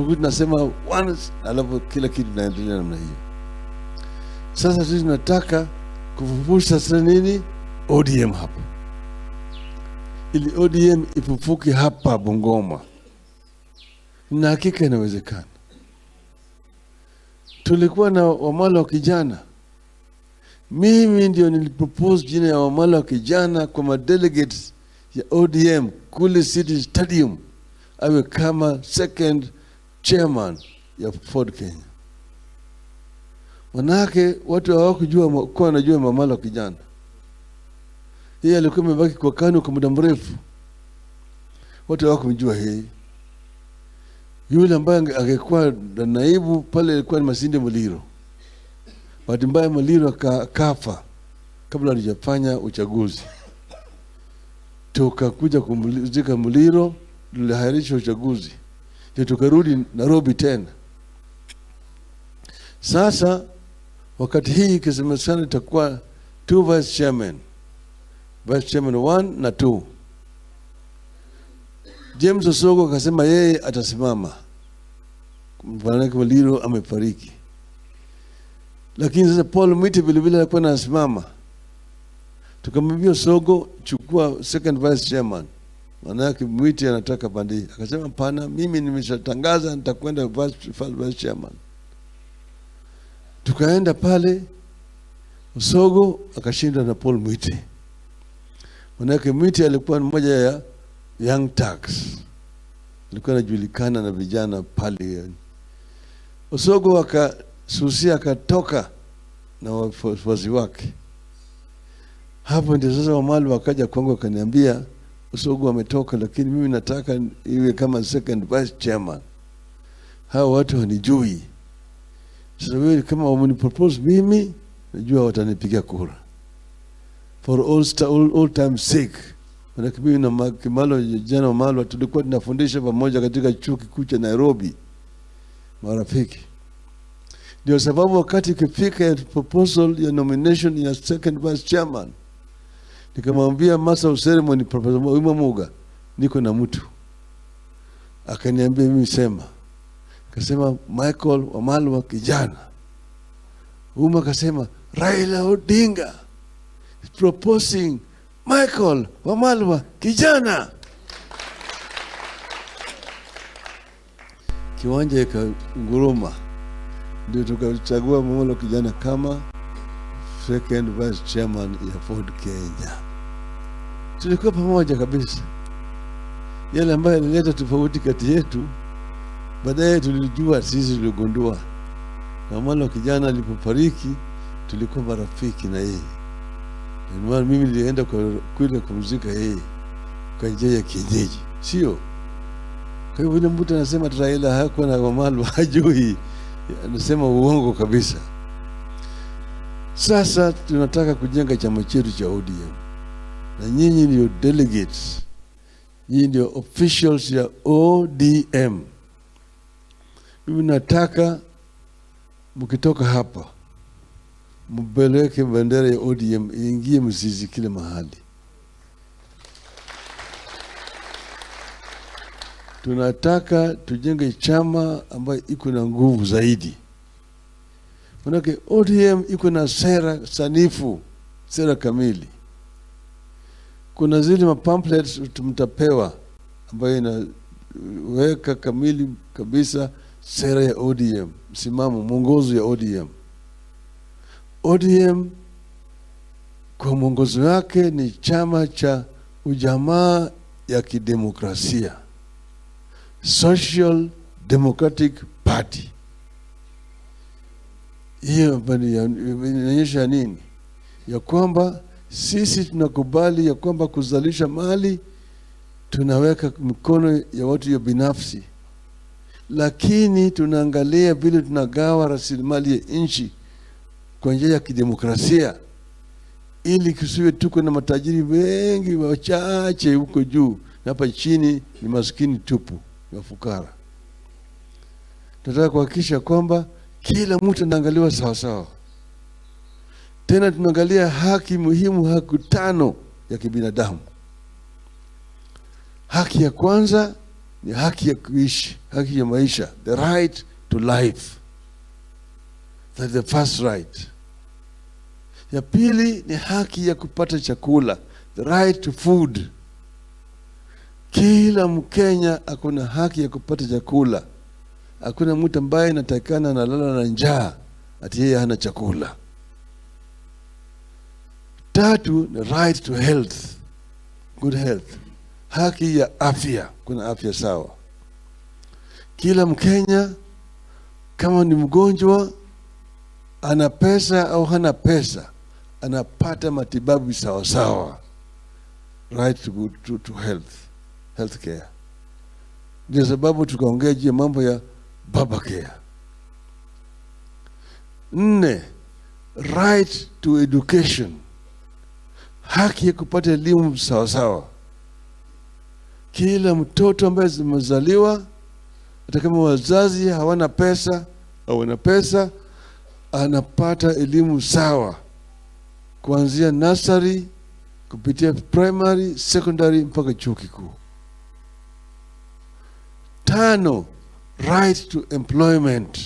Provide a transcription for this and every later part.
Tulikuwa tunasema once, alafu kila kitu kinaendelea namna hiyo. Sasa sisi tunataka kufufusha sasa nini ODM hapa, ili ODM ifufuke hapa Bungoma, na hakika inawezekana. Tulikuwa na Wamalwa Kijana. Mimi ndio nilipropose jina ya Wamalwa Kijana kwa madelegates ya ODM kule City Stadium, awe kama second chairman ya Ford Kenya. Manake watu hawakujua kuwa wanajua Wamalwa Kijana. Yeye alikuwa amebaki kwa KANU kwa muda mrefu, watu hawakumjua yeye. Yule ambaye angekuwa naibu pale alikuwa ni Masinde Muliro. Bahati mbaya Muliro akafa kabla hajafanya uchaguzi. Tukakuja kumzika Muliro, tuliahirisha uchaguzi. Ndio tukarudi Nairobi tena. Sasa wakati hii ikisemekana itakuwa 2 vice chairman, vice chairman 1 na 2. James Osogo akasema yeye atasimama. Maana Muliro amefariki. Lakini sasa Paul Mwite vile vile alikuwa anasimama. Tukamwambia Osogo, chukua second vice chairman. Maana yake Mwite anataka pande. Akasema hapana, mimi nimeshatangaza nitakwenda vice chairman. Tukaenda pale, Osogo akashinda na Paul Mwite. Maana yake Mwite alikuwa mmoja ya Young Turks. Alikuwa anajulikana na vijana pale. Osogo akasusia akatoka na wafuasi wake. Hapo ndio sasa Wamalwa wakaja kwangu wakaniambia Osogo ametoka, lakini mimi nataka iwe kama second vice chairman. Hao watu wanijui. Sasa wewe kama wamenipropose mimi, najua watanipigia kura. For all time sake. Maana mimi na Kimalo, jana Wamalwa tulikuwa tunafundisha pamoja katika chuo kikuu cha Nairobi, marafiki. Ndio sababu wakati ikifika proposal ya nomination ya second vice chairman, nikamwambia master of ceremony Professor Wima Muga, niko na mtu. Akaniambia mimi sema. Akasema Michael Wamalwa Kijana. Uma akasema Raila Odinga is proposing Michael Wamalwa Kijana. Kiwanja ikanguruma. Ndio tukachagua Wamalwa Kijana kama second vice chairman ya Ford Kenya. Tulikuwa pamoja kabisa. Yale ambayo yalileta tofauti kati yetu, baadaye tulijua sisi, tuligundua. Na Wamalwa Kijana alipofariki tulikuwa marafiki na yeye. Ndio mimi nilienda kule kumzika yeye kwa njia ya kienyeji, sio? Kwa hivyo yule mtu anasema Raila hakuwa na Wamalwa, hajui, anasema uongo kabisa. Sasa tunataka kujenga chama chetu cha ODM. Na nyinyi ndio delegates, nyinyi ndio officials ya ODM. Mimi nataka mkitoka hapa mbeleke bendera ya ODM iingie mzizi kila mahali. Tunataka tujenge chama ambayo iko na nguvu zaidi. Manake ODM iko na sera sanifu, sera kamili. Kuna zile pamphlets mtapewa ambayo inaweka kamili kabisa sera ya ODM, msimamo, mwongozo ya ODM. ODM kwa mwongozo wake ni chama cha ujamaa ya kidemokrasia, Social Democratic Party. Hiyo inaonyesha nini? Ya kwamba sisi tunakubali ya kwamba kuzalisha mali tunaweka mikono ya watu ya binafsi, lakini tunaangalia vile tunagawa rasilimali ya nchi kwa njia ya kidemokrasia, ili kusiwe tuko na matajiri wengi wachache huko juu na hapa chini ni maskini tupu, ni wafukara. Tunataka kuhakikisha kwamba kila mtu anaangaliwa sawa sawa. Tena tunaangalia haki muhimu, haki 5 ya kibinadamu. Haki ya kwanza ni haki ya kuishi, haki ya maisha, the right to life. That's the first right. Ya pili ni haki ya kupata chakula, the right to food. Kila Mkenya akona haki ya kupata chakula. Hakuna mtu ambaye anatakikana analala na njaa ati yeye hana chakula. Tatu ni right to health, good health, haki ya afya. Kuna afya sawa. Kila Mkenya kama ni mgonjwa, ana pesa au hana pesa, anapata matibabu sawa sawa. Right to, good, to health, health care. Ndio sababu tukaongea juu ya mambo ya baba care. Nne, right to education, haki ya kupata elimu sawa sawa. Kila mtoto ambaye amezaliwa, hata kama wazazi hawana pesa au wana pesa, anapata elimu sawa kuanzia nursery kupitia primary, secondary mpaka chuo kikuu. Tano, right to employment,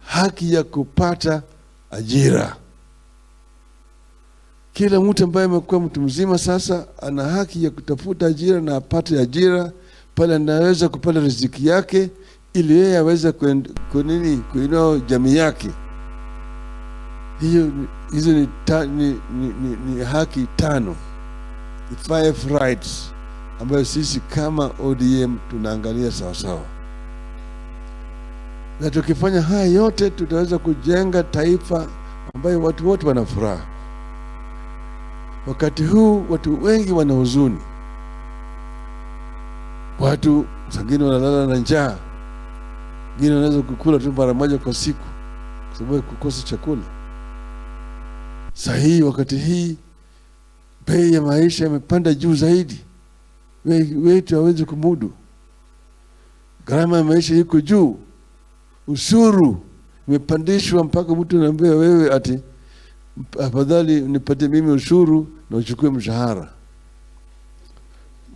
haki ya kupata ajira. Kila mtu ambaye amekuwa mtu mzima sasa ana haki ya kutafuta ajira na apate ajira pale anaweza kupata riziki yake, ili yeye aweze kunini kuinua jamii yake. Hiyo hizo ni, ta, ni, ni, ni, ni haki tano, the five rights ambayo sisi kama ODM tunaangalia sawasawa, na tukifanya haya yote tutaweza kujenga taifa ambayo watu wote wana furaha. Wakati huu watu wengi wana huzuni, watu wengine wanalala na njaa, wengine wanaweza kukula tu mara moja kwa siku kwa sababu ya kukosa chakula. Saa hii wakati hii bei ya maisha imepanda juu zaidi, wengi wetu hawezi kumudu. Gharama ya maisha iko juu, ushuru imepandishwa mpaka mtu anaambia wewe ati afadhali nipatie mimi ushuru na uchukue mshahara,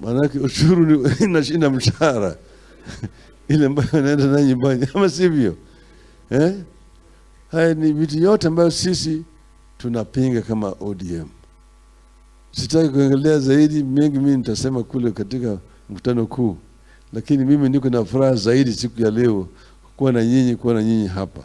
maanake ushuru ni inashinda mshahara ile ambayo naenda nayo nyumbani, ama sivyo? Eh? Haya ni vitu yote ambayo sisi tunapinga kama ODM. Sitaki kuangalia zaidi mengi, mimi nitasema kule katika mkutano kuu, lakini mimi niko na furaha zaidi siku ya leo kuwa na nyinyi, kuwa na nyinyi hapa.